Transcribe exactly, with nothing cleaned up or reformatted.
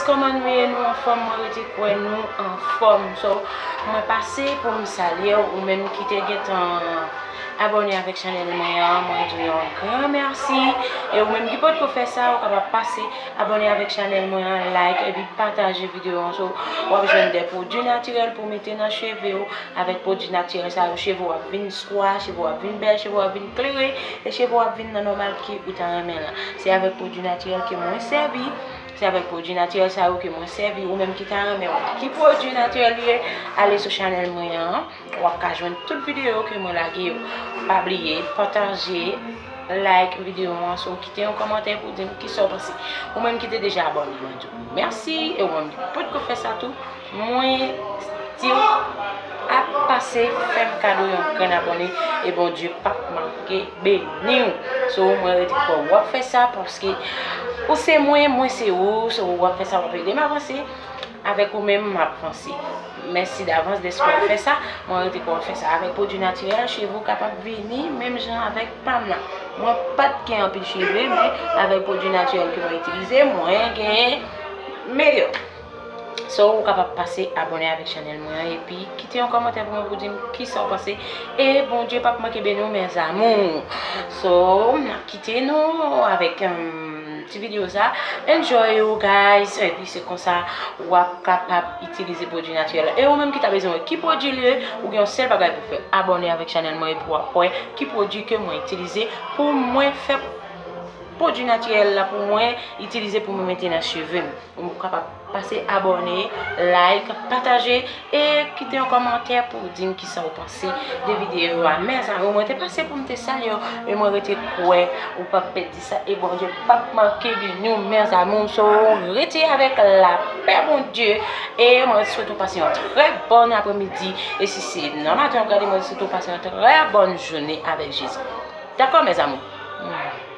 Kòman nou ye? Nou anfòm? Mwen rete kwè nou anfòm. So, mwen pase pou m salye w, ou menm ki te gentan abòne avèk chanèl mwen an, mwen di w yon gran mèsi. E ou menm ki potko fè sa, ou kapab pase abòne avèk chanèl mwen an, like, epi pataje videyo an. So, w ap jwenn de pwodui natirèl pou mete nan cheve w. Avèk pwodui natirèl sa yo, cheve w ap vin swa, cheve w ap vin bèl, cheve w ap vin klere, e cheve w ap vin nan nòmal ke ou ta renmen la. Se avèk pwodui natirèl ke mwen sèvi. Se avèk pwodui natirèl sa yo ke mwen sèvi. Ou menm ki ta renmen wè ki pwodui natirèl li ye, ale sou chanèl mwen an. W ap ka jwenn tout videyo ke mwen lage yo. Pa bliye pataje, like videyo an, so kite yon kòmantè pou di m kisa w panse. Ou menm ki te deja abòne, mwen di w mèsi. E ou menm ki potko fè sa tou, mwen still ap pase fè m kado yon grenn abòne. E Bondye p ap manke beni w. So, mwen rete kwè w ap fè sa, paske ou se mwen, mwen se ou. So, w ap fè sa, w ap ede m avanse. Avèk ou menm, m ap vanse. Mèsi davans dèske w ap fè sa. Mwen rete kwè w ap fè sa. Avèk pwodui natirèl, cheve w kapab vini menm jan avèk pa m nan. Mwen pa t gen anpil cheve, men avèk pwodui natirèl ke mwen itilize, mwen genyen meyè. So, ou kapab pase abòne avèk chanèl mwen an, epi kite yon kòmantè pou mwen pou di m kisa w panse. E Bondye p ap manke beni w, mes amours. So, m ap kite nou avèk, um, ti videyo sa. Enjoy ou, guys. Epi se konsa w ap kapab itilize pwodui natirèl la. E ou menm ki ta bezwen wè ki pwodui li ye, ou gen yon sèl bagay pou fè. Abòne avèk chanèl mwen epi w ap wè ki pwodui ke mwen itilize pou mwen fè pwodui natirèl la pou mwen itilize pou mwen mete nan cheve m. Ou kapab pase abòne, like, pataje e kite yon kòmantè pou di m kisa w panse de videyo a. Mes amours, mwen te pase pou m te salye w, men mwen rete kwè ou p ap pèdi sa e Bondye p ap manke beni w, mes amours. So, rete avèk lapè Bondye e mwen swete w pase yon trè bòn aprèmidi. E si se nan maten w ap gade, mwen swete w pase yon trè bòn jounen avèk Jezi. Dakò, mes amours? Mm.